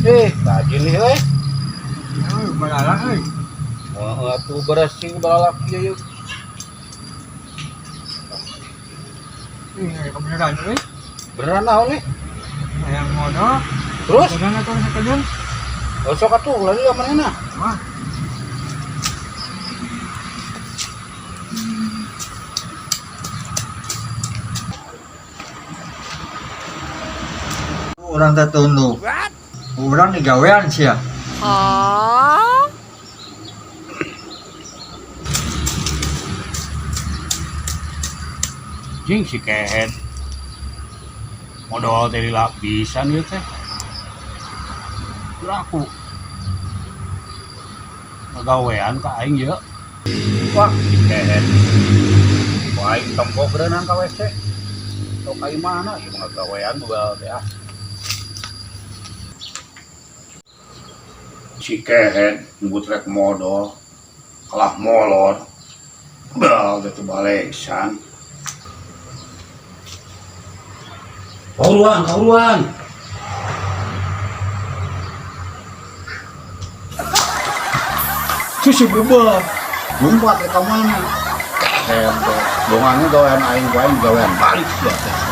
Rajin nih euy. Euy, balala euy. Wah, atuh beres sih balalak ieu. Ih, kebeneran euy. Beneran naon nih? Hayang modal. Terus? Beneran atuh sakalian. Oh, sok atuh ulah deui manehna. Wah. Urang teh tunduk. Urang digawean sia. Hah? Jing si kehed. Modal teh dilapisan ieu teh. Laku. Ngagawean ka aing ieu. Wah, si kehed. Wah, aing tempo berenang ka WC. Sok ka imahna ieu ngagawean bebal teh ah. Si kehed nyebut rek modal. Kalah molor. Bal teh teu baleksan. Kauruan, kauruan. Susu berubah. Lompat ke mana? Kehed teh. Dongannya gawean aing, gawean gawean balik sia teh.